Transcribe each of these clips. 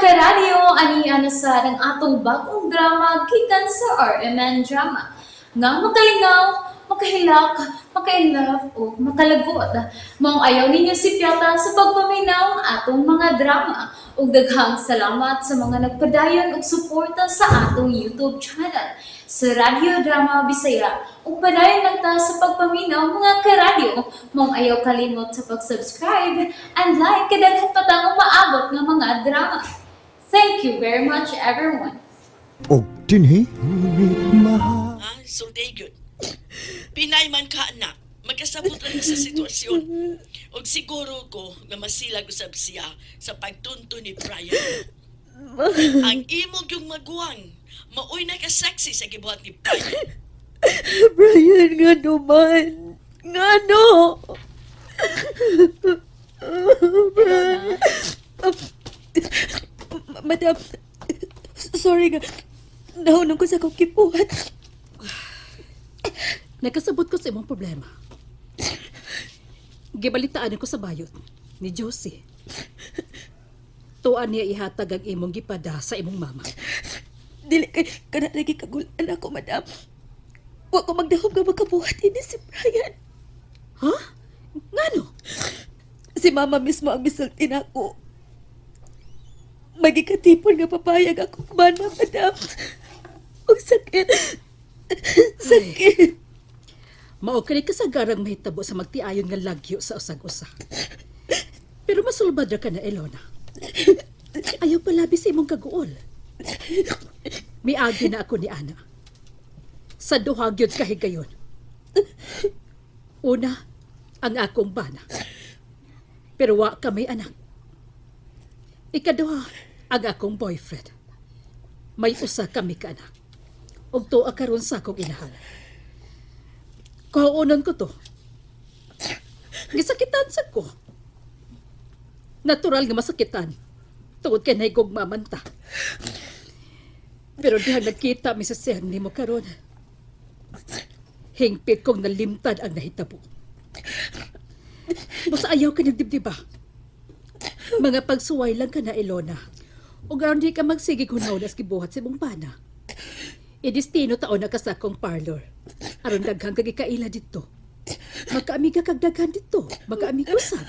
Karadyo, ani ana sa ang atong bagong drama gikan sa RMN Drama. Nga makalingaw, makahilak, makainlove o makalagot. Maong ayaw ninyo si Piata sa pagpaminaw ang atong mga drama. Ug daghang salamat sa mga nagpadayon og suporta sa atong YouTube channel sa Radyo Drama Bisaya. Ug padayon lang ta sa pagpaminaw, mga karadyo. Maong ayaw kalimot sa pag-subscribe and like kay daghan pa tang umaabot nga mga drama. Thank you very much, everyone. Og dinhi Ha? Sulti gyud. Pinay man ka anak. Magkasabot lang sa sitwasyon. Og siguro ko nga masilag usab siya sa pagtunto ni Brian. Ang imo yung maguwang, maoy na ka-sexy sa gibuhat ni Brian. Brian, nga naman. Nga no? Brian. Madam, sorry nga. Nahunong ko sa akong kipuhan. Nagkasabot ko sa imong problema. Gibalitaan ko sa bayot ni Josie. Tuan niya ihatag ang imong gipada sa imong mama. Dili kay kana lagi kagulan ako, madam. Wa ko magdahom nga makabuhat ini si Brian. Ha? Ngano? Si mama mismo ang misulti nako. Magikatipon nga papayag ako mana, madam. Ang sakit. Sakit. Mao kini kasagarang mahitabo sa magtiayon nga lagyo sa usag-usa. Pero masulbad ra ka na, Elona. Ayaw palabi sa imong kaguol. Miagi na ako ni Ana. Sa duha gyud kahigayon. Una, ang akong bana. Pero wa ka may anak. Ikaduha, ang akong boyfriend. May usa kami ka anak. Ug tuwa karon sa akong inahan. Kauunan ko to. Gisakitan sa ko. Natural nga masakitan. Tungod kay nahigugma man ta. Pero diha nagkita mi sa sir nimo karon. Hingpit kong nalimtad ang nahitabo. Basta ayaw ka nagdibdiba. Mga pagsuway lang ka na, Ilona. O garon di ka magsige hunaw nas gibuhat sa imong bana. Idestino taon na ka sa akong parlor. Aron daghan kag ikaila dito. Makaamiga kag daghan dito. Makaamigo sa.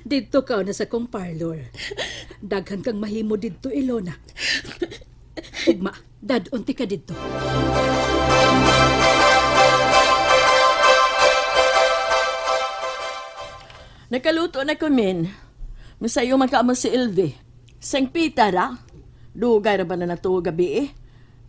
Dito ka na sa akong parlor. Daghan kang mahimo dito, Ilona. Ugma, dadunti ka dito. Nakaluto na ko, min. Masayo man ka mo si Ilvi. Sengpita ra. Dugay ra ba na natuo gabi eh?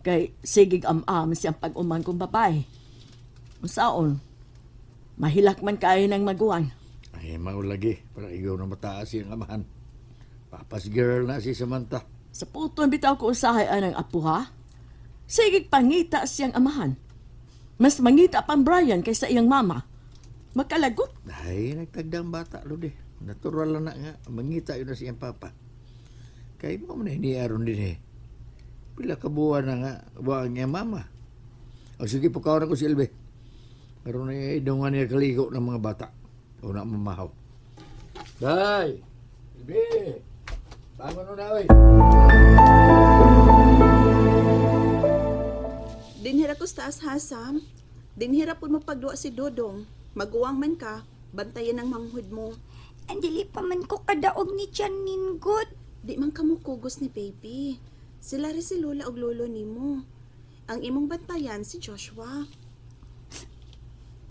Kay sigig am-am siyang pag-umang kong babae. Unsaon? Mahilak man kayo ng maguwang. Ay, maulagi. Para ikaw na mataas yung amahan. Papa's girl na si Samantha. Sa puton bitaw ko usahay anang apo ha. Sigig pangita siyang amahan. Mas mangita pang Brian kaysa iyang mama. Magkalagot. Ay, nagtagdang bata, Lodi. Natural na nga. Mangita yun na siyang papa. Kay mo man hiniaron din eh. Pila ka buwan na nga, buwan niya mama. O sige, pagkaw na ko si Elbe. Pero na idungan niya kaligo ng mga bata. O na mamahaw. Day! Elbe! Bangon na, oy! Dinhira ko sa taas ha, Sam. Dinhira po mapagduwa si Dodong. Maguwang man ka, bantayan ang manghud mo. Ang dili pa man ko kadaog ni Janine good. Di man kamo kugos ni baby. Sila rin si Lola og lolo nimo. Ang imong bantayan si Joshua.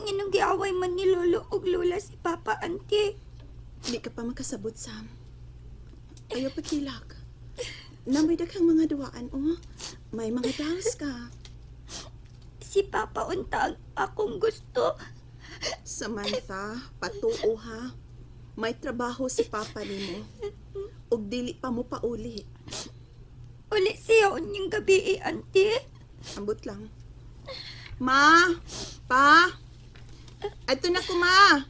Nganong giaway man ni Lolo og Lola si Papa Ante. Di ka pa makasabot, Sam. Ayaw pagkilak. Namoy daghang mga duwaan, oh. May mga dolls ka. Si Papa unta ang akong gusto. Samantha, patuo ha. May trabaho si Papa nimo. Ug dili pa mo pauli. Uli siya unyang gabi eh, Ante. Ambot lang. Ma! Pa! Ito na ko, ma!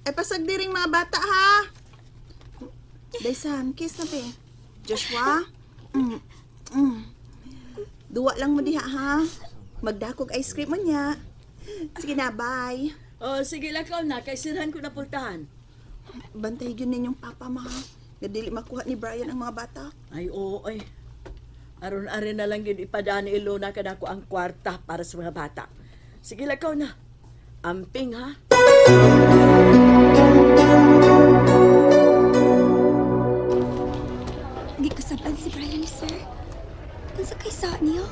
Ay, pasag diring mga bata, ha? Day, Sam, kiss na, be. Joshua? Duwa lang mo diha, ha? Magdakog ice cream mo niya. Sige na, bye. Oh, sige lang ka na, kay sirhan ko na pultahan. Bantay yun ninyong papa, ma. Nga dili makuha ni Brian ang mga bata. Ay, oo, ay. Aron arin na lang yun ipadaan ni Ilona kanako ang kwarta para sa mga bata. Sige, lakaw na. Amping, ha? Gikasaban si Brian, sir. Unsa kay sa niyo?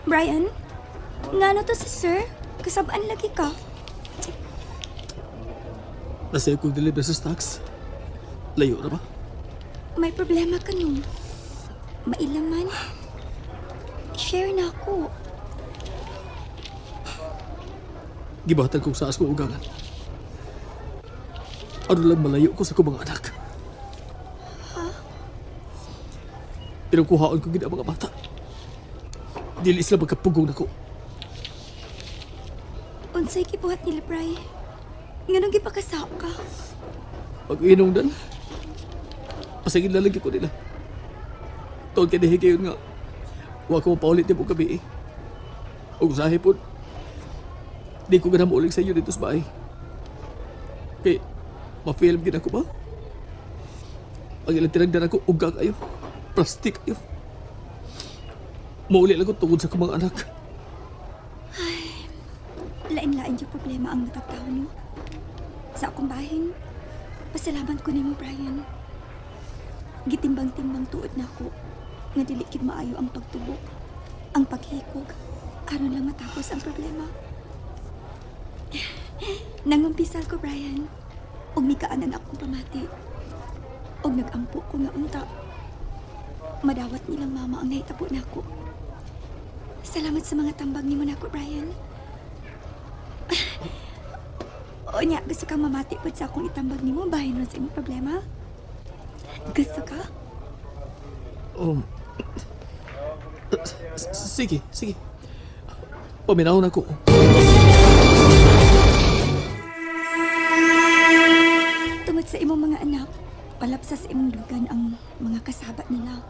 Brian? Ngano to si sir? Kasabaan lagi ka. Nasa kong deliver sa stocks. Layo na ba? May problema ka no. Mailaman. Share na ako. Gibatan kong saas kong ugangan. Ano lang malayo ko sa kong mga anak. Pero kuhaon ko gid ang mga bata. Dili sila magkapugong nako. Unsay gibuhat nila, Bri? Nganong gipakasao ka? Pag-inom dan. Pasagin lalagi ko nila. Tuon kay dihi kayon nga. Wa ko mapaulit ni gabi eh. Ug usahay po. Di ko ganang muulig sa iyo dito sa bahay. Kay, ma-film gid ako ba? Ang ilang tinagdan ako, uga kayo. Plastic kayo. Mauli lang ko tungod sa akong mga anak. Lain-lain yung problema ang natagtao, no? Sa akong bahin, pasalamat ko nimo, Brian. Gitimbang-timbang tuod na ako nga dili gid maayo ang pagtubok, ang paghikog, aron lang matapos ang problema. Nangumpisal ko, Brian, ug mikaanan akong pamati. Og nagampo ko nga unta. Madawat nilang mama ang nahitabo nako. Salamat sa mga tambag nimo nako, Brian. O niya, gusto kang mamati po sa akong itambag nimo bahin ron sa imong problema? Gusto ka? Sige, sige. Paminaw na ko. Tungod sa imong mga anak, palapsa sa imong dugan ang mga kasabat nila.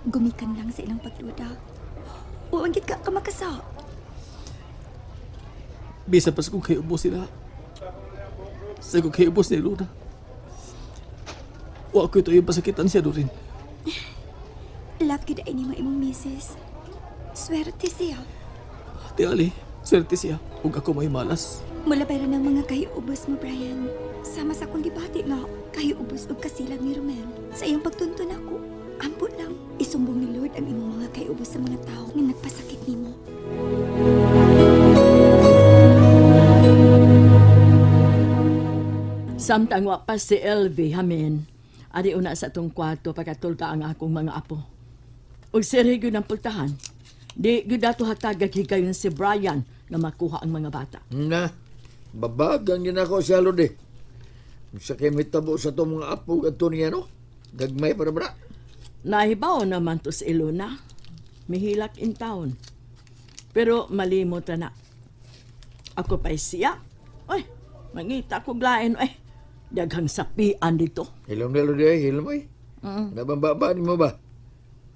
Gumikan lang sa ilang pagduda. O ang ka ka makasa. Bisa pas kung kayo ubos sila. Sa kung kayo ubos ni Luna. Wa ko ito yung pasakitan siya doon. Love gid ay nimo imong misis. Swerte siya. Ate Ali, swerte siya. Ug ako may malas. Mula pera ng mga kahiubos mo, Brian. Sama sa akong gibati nga, kahiubos og kasilag ni Romel. Sa iyong pagtuntun ako, ampot lang. Isumbong ni Lord ang imong mga kahiubos sa mga tao nga nagpasakit nimo. Samtang wa pa si LV, hamin. Ari una sa atong kwarto pagkatulga ang akong mga apo. Ug sir gyud ang pultahan. Di gyud ato hatagag higayon si Brian nga makuha ang mga bata. Na, babagang yun ako siya, Lodi. Sa kay mitabo sa itong mga apo, ganito niya, no? Gagmay para bra. Nahibaw naman to si Ilona. Mihilak in town. Pero malimot na. Ako pa'y siya. Oy, mangita ko glain. Oy, daghang sapian dito. Hilom na, Lodi, ay. Hilom, ay. Mm. Nabambaba ni mo ba?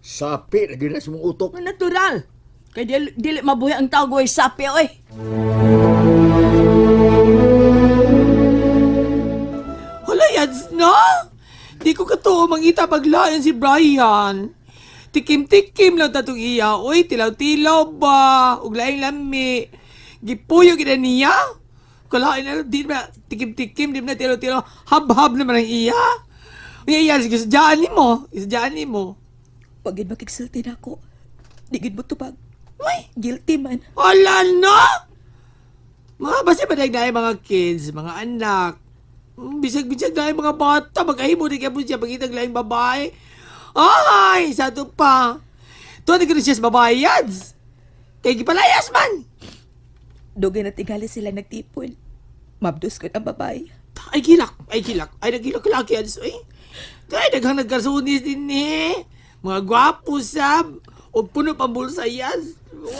Sapi, lagi na sa mong utok. Natural. Kay dili, dili mabuhi ang tao goy sapi oy. Wala yan, no? Di ko katuo mangita paglayan si Brian. Tikim-tikim lang tatong iya. Uy, tilaw-tilaw ba? Ug laing lami. Gipuyo gid na niya. Kalain na lang, di na tikim-tikim, di na tilaw-tilaw. Hab-hab naman ang iya. Uy, iya, sige, sadyaan ni mo. Sadyaan ni mo. Wag gid makigsulti nako. Di gid mo tubag. Uy, Guilty man. wala no! Mga basta ba na mga kids, mga anak. Bisag-bisag na mga bata, mag-ahimo di kaya po siya, pagitag laing babae. Ay, sa ito pa. Tuwan ko siya sa babae yan. Kay gipalayas man. Dugay na tingali sila nagtipon. Mabdos ko ang babae. Ay, gilak, ay, gilak. Ay, nagilak laki yan. Ay, kay daghang nagkarsunis din eh. Mga gwapo sab. O puno pa bulsa yan.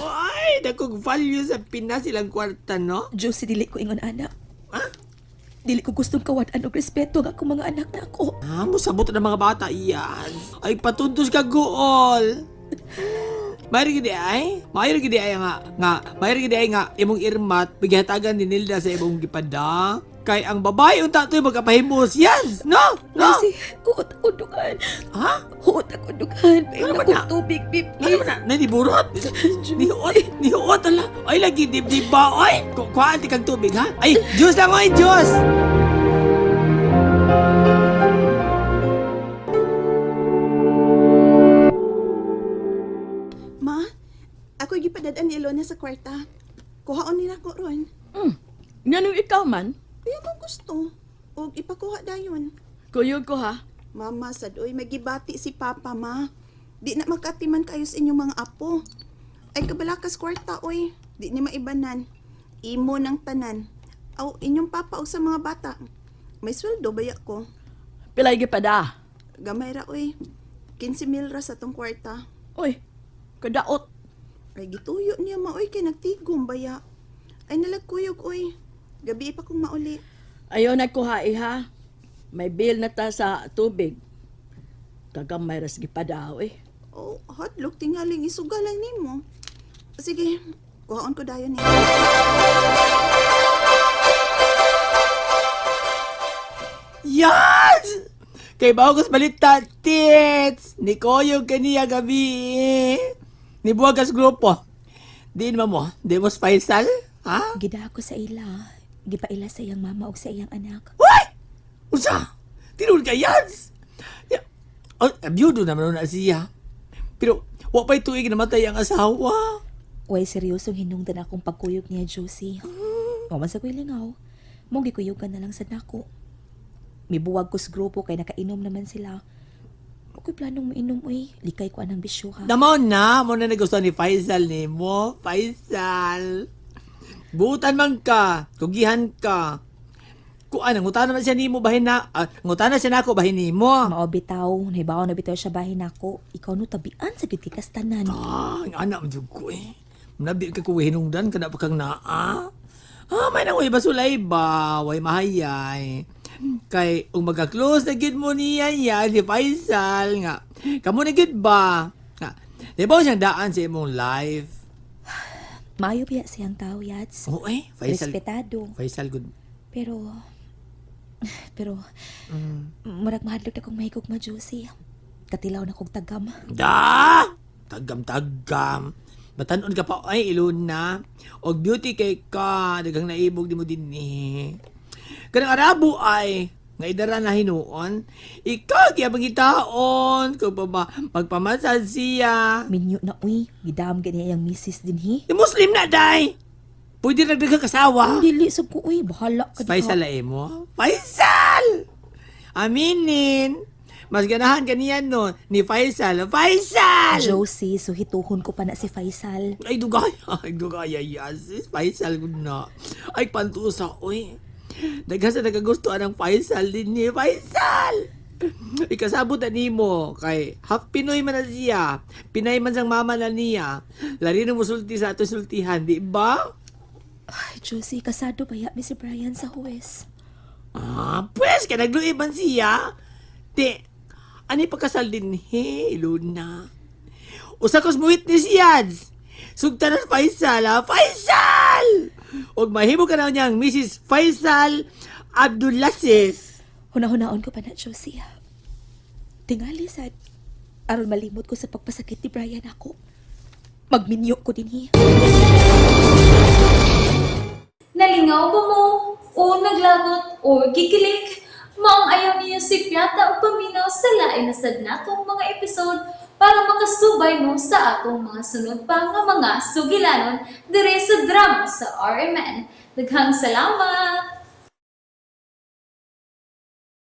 Ay, dagkong value sa Pinas ilang kwarta, no? Diyos, dili ko ingon anak. Ha? Dili ko gustong kawad-an og respeto ang akong mga anak na ako. Ah, musabot na mga bata iyan. Ay, patuntos ka gool. Mayroon gidi ay, mayroon gidi ay nga, mayroon gidi ay nga, imong irmat, bigihatagan ni Nilda sa imong gipada. Kay ang babae unta to'y magkapahimos. Yes! No! No! Josie, huot ako dugan. Ha? Huot ako dugan. Ano Paimna ba kong na? tubig, babe, Ano ba please. na? Naniburot? Nihuot? Nihuot? Ala? Ay, lagi dibdib ba? Oy! Kuhaan ti kang tubig, ha? Ay, Diyos lang, oy! Diyos! Ma, ako gipadad-an ni Ilona sa kwarta. Kuhaon nila ko ron. Nganong ikaw man? Kaya mo gusto. Og ipakuha dayon. Kuyog ko ha. Mama, sad oy, magibati si Papa, ma. Di na makatiman kayo sa inyong mga apo. Ay kabalakas kwarta, oy. Di ni maibanan. Imo ng tanan. Aw, inyong papa og sa mga bata. May sweldo baya ko. Pilay gipada. Gamay ra, oy. 15 mil ra sa tong kwarta. Uy, kadaot. Ay gituyo niya ma, oy, kay nagtigom baya. Ay nalagkuyog, oy. Gabi pa kong mauli. Ayaw na kuha iha. May bill na ta sa tubig. Kagamay ras gipada oy. Oh, hadlok tingaling isuga lang nimo. Sige, kuhaon ko dayon eh. Yes! Kay Baugos balita, tits! Ni Koyog kaniya gabi. Ni Buwagas grupo. Diin ba mo? Di mo Faisal? Ha? Gida ako sa ila. Gipaila sa iyang mama og sa iyang anak. Uy! Unsa? Tinuod ka, Yans! Ya, oh, abiyudo naman na siya. Pero, wa pa'y tuig namatay ang asawa. Way seryosong hinungdan akong pagkuyog niya, Josie. Wa man sa ko'y lingaw. Mong gikuyog ka na lang sa nako. Mibuwag ko sa grupo kay nakainom naman sila. Ako'y planong mainom, uy. Likay ko anang bisyo, ha? Namaw na, mo na nagustuhan ni Faisal ni mo. Faisal. Buutan man ka, kugihan ka. Kuan, ngutana man siya nimo bahin na, ngutana siya nako bahin nimo. Mao bitaw, nahibaw na bitaw siya bahin nako. Ikaw no tabian sa gid kay kastanan. Ah, ang anak mo jud ko eh. Nabi ka ko hinungdan kada pa kang naa. Ah, may nang way basulay ba, way mahayay. Kay ug magka-close na gid mo niya ya si Faisal nga. Kamo na gid ba? Nga. Di ba siyang daan sa imong life? Maayo biya siyang tao, Yats. Oo eh, Faisal. Respetado. Faisal good. Pero pero murag mahadlok na kong mahigog ma Josie. Katilaw na kong tagam. Da! Tagam-tagam. Batanon ka pa, ay, iluna. Og beauty kay ka, daghang naibog di mo din eh. Kanang Arabo ay, nga idara na hinuon, ikaw kaya pangitaon, kung pa ba, magpamasad siya. Minyo na uy, gidam gani ang misis din hi. Di Muslim na, day! Pwede na daghang kasawa. Dili sab ko uy, bahala ka diha. Faisal la mo. Faisal! Aminin! Mas ganahan kaniya no, ni Faisal. Faisal! Josie, suhituhon ko pa na si Faisal. Ay, dugay. Ay, dugay. Ay, yes. Faisal ko na. Ay, pantusa. Uy. Daghan sa nagagusto ang Faisal din ni Faisal! Ikasabot na nimo kay half Pinoy man na siya. Pinay man sang mama na niya. Lari na musulti sa ato sultihan, di ba? Ay, Josie, kasado ba ya mi si Brian sa huwes? Ah, pues, kay nagluib man siya. Ti, ani pagkasal din he, Luna. Usa kos mo witness yan. Sugtan ng Faisal, ha? Faisal! Og mahimo ka na niyang Mrs. Faisal Abdulaziz. Huna-hunaon ko pa na, Josie. Tingali sad. Aron malimot ko sa pagpasakit ni Brian ako. Magminyo ko din hi. Nalingaw ba mo? O naglagot o gikilig? Maong ayaw niyo si Piata o paminaw sa lain na sad natong mga episode para makasubay mo sa atong mga sunod pa nga mga sugilanon dire sa drama sa RMN. Daghang salamat!